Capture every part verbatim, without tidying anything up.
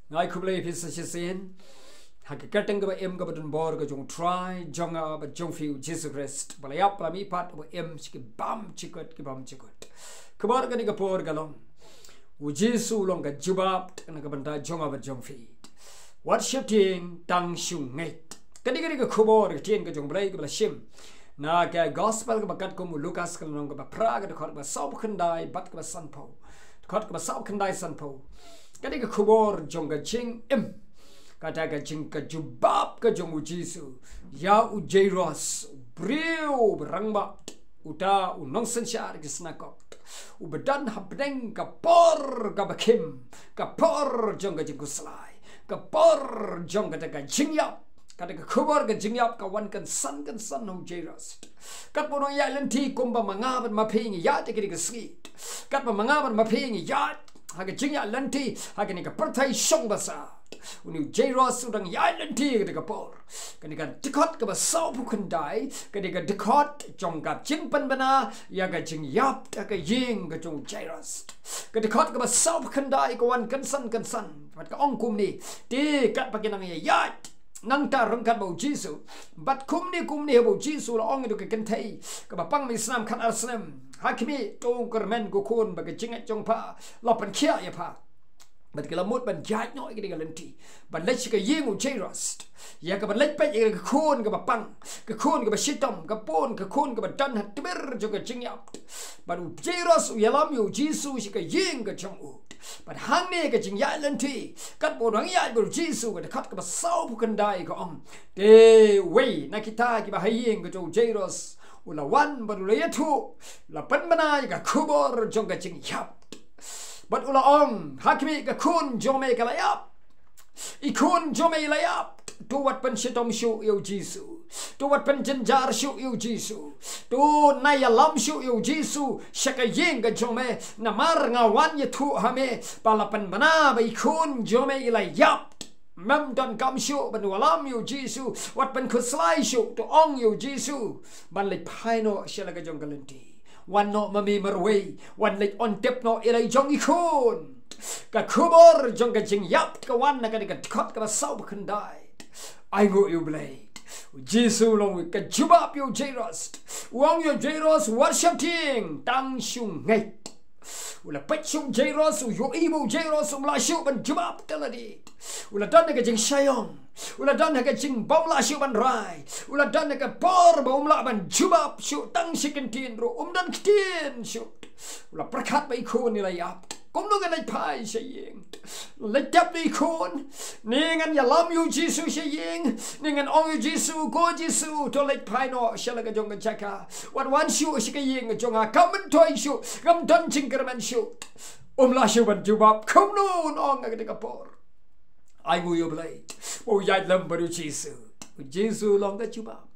Nga ai khublei ïa phi sa shisien ha ka kyrteng kaba im kaba donbor ka jong U Trai jong nga bad jong phi U Jisu Khrist, ba la ïap ba la mihpat, uba im sha ki bymjukut ki bymjukut. Khubor kane ka por ka long, U Jisu u long ka jubab na ka bynta jong nga bad jong phi. Wat sheptieng, tang shu ngeit. Kane ka dei ka khubor ka ktien ka jong U Blei kaba la shim na ka gospel kaba katkum u Lukas, ka lynnong kaba phra, ka dkhot kaba sawphew khyndai bad kaba sanphew. Dkhot kaba sawphew khyndai, sanphew. Kane ka khubor jong ka jingim, kata ka jing, ka jubab ka jong U Jisu ïa u Jairus, u briew ba rangbah, uta u nongsynshar ki synagog, uba don hapdeng ka por kaba khim, ka por jong ka jingkhuslai, ka por jong kata ka jingïap. Kata ka khubor ka jingïap ka wan kynsan kynsan na u Jairus. Katba u nongïaid lynti, kumba ma nga bad ma phi ngi ïaid ha kane ka sngi, katba ma nga bad ma phi ngi ïaid ha ka jingïaid lynti ha kane ka pyrthei shong basa, une u Jairus u dang ïaid lynti ha kata ka por. Kane ka dkhot kaba sawphew khyndai ka dei ka dkhot jong ka jingpynbna ïa ka jingïap ha ka ïing ka jong u Jairus. Ka dkhot kaba sawphew khyndai ka wan kynsan kynsan bad ka ong kumne: Te katba ki nang ïaid nangta ryngkat bad u Jisu, bad kumne kumne haba u Jisu u la ong ïa ka kynthei kaba pang misnam khatar snem, ha khmih, to u kyrmen ko khun, ba ka jingngeit jong pha la pynkhiah ïa pha. Bad ki la mut ban ïaid noh ïa kane ka lynti, ban leit sha ka ïing u Jairus, ïa kaban leit peit ïa ka khun kaba pang, ka khun kaba shitom, ka bun, ka khun kaba don ha tbir jong ka jingïap. Bad u Jairus u ïalam ïa u Jisu sha ka ïing ka jong u. Bad hangne ka jingïaid lynti, katba u dang ïaid bad u Jisu, ka dkhot kaba sawphew khyndai ka ong: Te uwei na kita kiba ha ïing ka jong u Jairus u la wan bad u la ïathuh, u la pynbna ïa ka khubor jong ka jingïap. Bad u la ong: Ha khmih, ka khun jong me ka la ïap. I khun jong me i la ïap. To wat pynshitom shuh ïa u Jisu. To wat pynjynjar shuh ïa u Jisu. To nang ïalam shuh ïa u Jisu sha ka ïing ka jong me. Namar nga wan ïathuh ha me ba la pynbna ba i khun jong me i la ïap. Mem donkam shuh ban wallam ïa u Jisu, wat pynkhuslai shuh, to ong ïa u Jisu ban leit phai noh sha la ka jong ka lynti. Wan noh ma me marwei, wan leit on tip noh ïa la i jong i khun. Ka khubor jong ka jingïap ka wan na kane ka dkhot kaba sawphew khyndai. Ai nguh ïa u Blei. U Jisu u long ka jubab ïa u Jairus. U ong ïa u Jairus: Wat sheptieng, tang shu ngeit. U la peit sha u Jairus, u ïohi ba u Jairus um lah shuh ban jubab da lade. U la don ha ka jingshaiong. U la don ha ka jingbym lah shuh ban rai. U la don ha ka por ba um lah ban jubab shuh tang shi kyntien ruh. Um don ktien shuh. U la pyrkhat ba i khun i la ïap. Kumno ngan leit phai sha ïing? Leit tip ïa i khun. Ne ngan ïalam ïa u Jisu sha ïing. Ne ngan ong ïa u Jisu: Ko Jisu, to leit phai noh sha la ka jong ka jaka. Wat wan shuh sha ka ïing ka jong nga. Kam myntoi shuh. Kam don jingkyrmen shuh. Um lah shuh ban jubab. Kumno un ong ha kata ka por? Ai nguh ïa u Blei. U ïaid lem bad u Jisu. U Jisu u long ka jubab.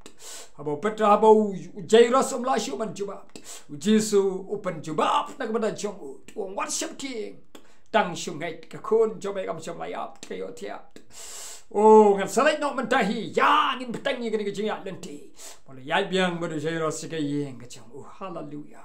Haba u Petrus, haba u Jairus um lah shuh ban jubab, u Jisu u pynjubab na ka bynta jong u. U ong: Wat sheptieng, tang shu ngeit, ka khun jong me kam shym la ïap, ka ïohthiah. O, ngan sa leit noh mynta hi, ïa ngin bteng ïa kane ka jingïaid lynti. Bad u la ïaid biang bad u Jairus sha ka ïing ka jong u. Haleluia.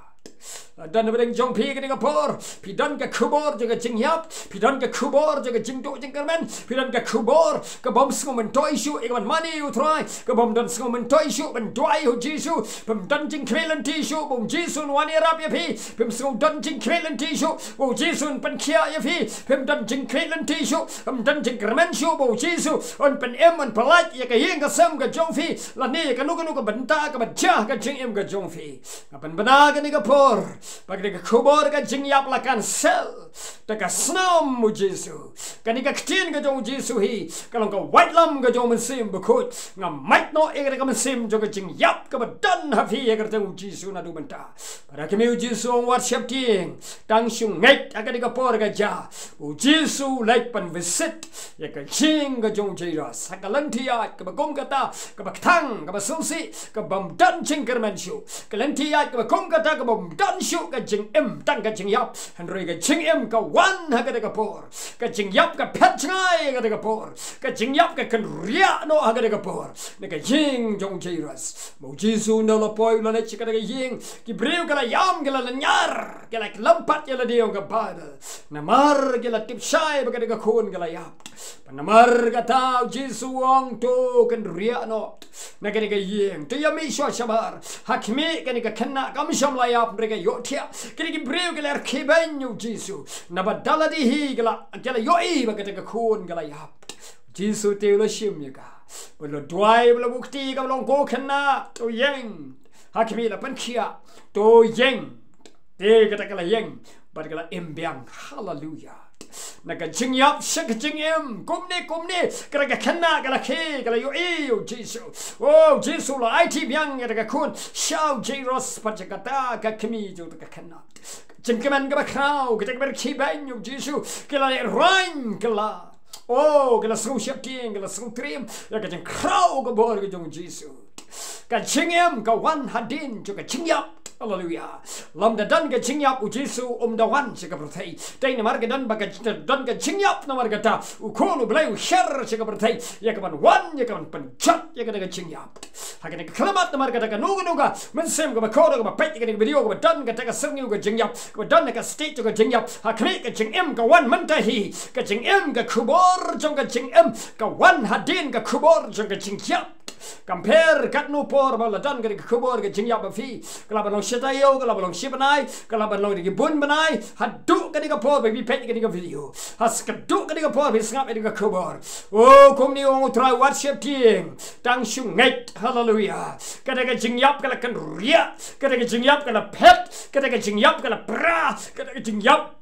La don na pdeng jong phi kane ka por. Phi don ka khubor jong ka jingïap. Phi don ka khubor jong ka jingduh jingkyrmen. Phi don ka khubor kabym sngew myntoi shuh ïa kaban mane ïa u Trai. Kabym don sngew myntoi shuh ban duwai ïa u Jisu. Phim don jingkhmih lynti shuh ba u Jisu un wan ïarap ïa phi. Phim sngew don jingkhmih lynti shuh ba u Jisu un pynkhiah ïa phi. Phim don jingkhmih lynti shuh. Phim don jingkyrmen shuh ba u Jisu un pynim, un pyllait ïa ka ïing ka sem ka jong phi, lane ïa kano kano ka bynta kaba jia ha ka jingim ka jong phi. Nga pynbna kane ka por ba kane ka khubor ka jingïap la cancel da ka snam u Jisu. Kane ka ktien ka jong u Jisu hi ka long ka waitlam ka jong u Mynsiem Bakhuid. Nga mait noh ïa kane ka mynsiem jong ka jingïap kaba don ha phi ha ka kyrteng u Jisu naduh mynta. Bad ha khmih u Jisu u ong: Wat sheptieng, tang shu ngeit. Ha kane ka por ka jia, u Jisu u leit pynvisit ïa ka ïing ka jong u Jairus. Ha ka lynti ïaid kaba kum kata, kaba kthang, kaba sngewsih, kabym don jingkyrmen shuh. Ka lynti ïaid kaba kum kata, kabym don shuh ka jingim, tang ka jingïap. Hynrei ka jingim ka wan ha kata ka por. Ka jingïap ka phet jngai ha kata ka por. Ka jingïap ka kynriah noh ha kata ka por na ka ïing jong u Jairus. Ba u Jisu ynda u la poi, u la leit sha kata ka ïing, ki briew ki la ïam, ki la lynñiar, ki la khlem pat ïa lade, ong ka Baibl. Namar ki la tip shai ba kata ka khun ka la ïap. Namar kata u Jisu u ong to kynriah noh na kane ka ïing, to ïa mih shuwa shabar. Ha khmih kane ka khynnah kam shym la ïap, hynrei ka ïohthiah. Kine ki briew ki la rkhie beiñ ïa u Jisu, naba da lade hi ki la, ki la ïohi ba kata ka khun ka la ïap. U Jisu te u la shim ïa ka, u la duwai, u la buh kti, ka long ko khynnah, to ïeng. Ha khmih la pynkhiah, to ïeng. Te kata ka la ïeng bad ka la im biang. Haleluya. Na ka jingïap sha ka jingim, kumne kumne kata ka khynnah ka la khie, ka la ïohi ïa u Jisu. O, u Jisu u la aiti biang ïa kata ka khun sha u Jairus bad sha kata ka kmie jong kata ka khynnah. Jingkmen kaba khraw, kata kaba rkhie beiñ ïa u Jisu, ki la lehraiñ, ki la, o, ki la sngew sheptieng, ki la sngew triem ïa ka jingkhraw ka bor ka jong u Jisu. Ka jingim ka wan hadien jong ka jingïap. Haleluya. Lymda don ka jingïap u Jisu um da wan sha ka pyrthei. Dei namar ka don ba ka, don ka jingïap, namar kata u Khun u Blei u hiar sha ka pyrthei ïa kaban wan, ïa kaban pynjot ïa kata ka jingïap. Ha kane ka khyllipmat, namar kata kano kano ka mynsiem kaba kordor, kaba peit ïa kane ka video, kaba don kata ka syrngiew ka jingïap, kaba don ka state jong ka jingïap, ha khmih ka jingim ka wan mynta hi. Ka jingim, ka khubor jong ka jingim ka wan hadien ka khubor jong ka jingïap. Kam pher katno por ba la don kane ka khubor ka jingïap ba phi, ka lah ban long shi taïew, ka lah ban long shi bnai, ka lah ban long da ki bun bnai, haduh kane ka por ba phi peit kane ka video. Ha sa kaduh kane ka por phi sngap ïa kane ka khubor. O, kumne u ong u Trai, wat sheptieng, tang shu ngeit. Haleluya. Kata ka jingïap ka la kynriah, kata ka jingïap ka la phet, kata ka jingïap ka la pra, kata ka jingïap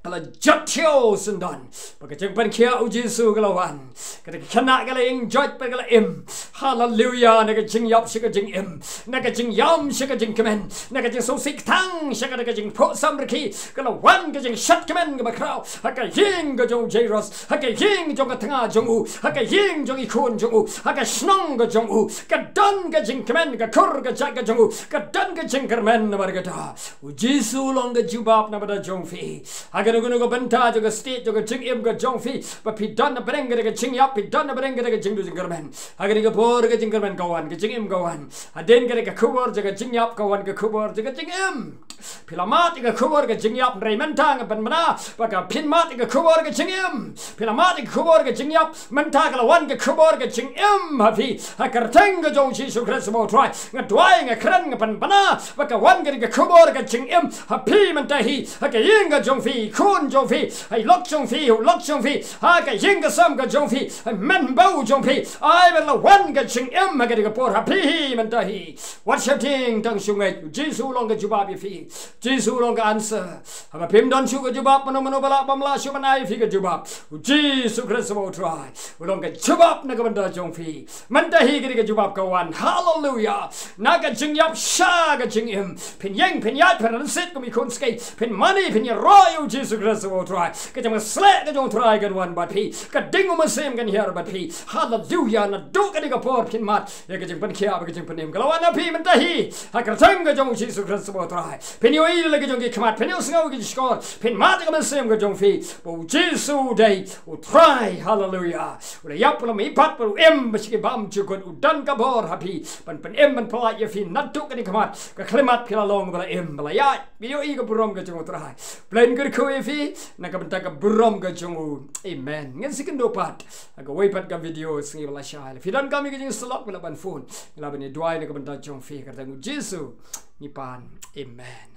ka la jot thiaw syndon. Ba ka jingpynkhiah u Jisu ka la wan. Kata ka khynnah ka la ïeng joit bad ka la im. Haleluya. Na ka jingïap sha ka jingim, na ka jingïam sha ka jingkmen, na ka jingsngewsih tang sha kata ka jingphohsam rkhie, ka la wan ka jingshad kmen kaba khraw ha ka ïing ka jong u Jairus, ha ka ïing jong ka tnga jong u, ha ka ïing jong i khun jong u, ha ka shnong ka jong u. Ka don ka jingkmen, ka khur ka jait ka jong u, ka don ka jingkyrmen. Namar kata u Jisu u long ka jubab na bynta jong phi. Ha kano kano ka bynta jong ka state jong ka jingim ka jong phi, ba phi don na pdeng kata ka jingïap, phi don na pdeng kata ka jingduh jingkyrmen, ha kane ka por ka jingkyrmen ka wan, ka jingim ka wan. Hadien kata ka khubor jong ka jingïap ka wan ka khubor jong ka jingim. Phi la mad ïa ka khubor ka jingïap, hynrei mynta nga pynbna ba ka phin mad ïa ka khubor ka jingim. Phi la mad ïa ka khubor ka jingïap, mynta ka la wan ka khubor ka jingim ha phi. Ha ka kyrteng ka jong u Jisu Khrist uba u Trai, nga duwai, nga kren, nga pynbna ba ka wan kane ka khubor ka jingim ha phi mynta hi. Ha ka ïing ka jong phi, khun jong phi, ha i lok jong phi, u lok jong phi, ha ka ïing ka sem ka jong phi, ha i hynmen bad u jong phi. Ai ba la wan ka jingim ha kane ka por ha phi hi mynta hi. Wat sheptieng, tang shu ngeit. U Jisu u long ka jubab ïa phi. U Jisu u long ka answer. Haba phim don shuh ka jubab, mano mano ba lah bym lah shuh ban ai ïa phi ka jubab? U Jisu Khrist uba u Trai u long ka jubab na ka bynta jong phi. Mynta hi kane ka jubab ka wan. Haleluya. Na ka jingïap sha ka jingim. Phin ïeng, phin ïaid, phin rynsied kum i khun skei. Phin mane, phin ïaroh ïa u Jisu Khrist uba u Trai. Ka jingpynshlur ka jong u Trai kan wan bad phi. Ka ding u Mynsiem kan hiar bad phi. Haleluya. Naduh kane ka por phin mad ïa ka jingpynkhiah bad ka jingpynim. Ka la wan ha phi mynta hi ha ka kyrteng ka jong u Jisu Khrist uba u Trai. Phin ïohi la ka jong ki khmat, phin ïohsngew ki jingshkor, phin mad ïa ka mynsiem ka jong phi ba u Jisu u dei u Trai. Haleluya. U la ïap, u la mihpat bad u im ba shakri bymjukut. U don ka bor ha phi ban pynim, ban pyllait ïa phi naduh kane ka khmat. Ka khyllipmat phi la long ba la im, ba la ïaid. Phi ïohi ka burom ka jong u Trai. Blei un kyrkhu ïa phi na ka bynta ka burom ka jong u. Amen. Ngin sa ïakynduh pat ha kawei pat ka video sngi ba la shai. Phi donkam ïa ka jingsyllok, phi lah ban phone, phi lah ban ïa duwai na ka bynta jong phi. Ka kyrteng u Jisu ngi pan. Amen.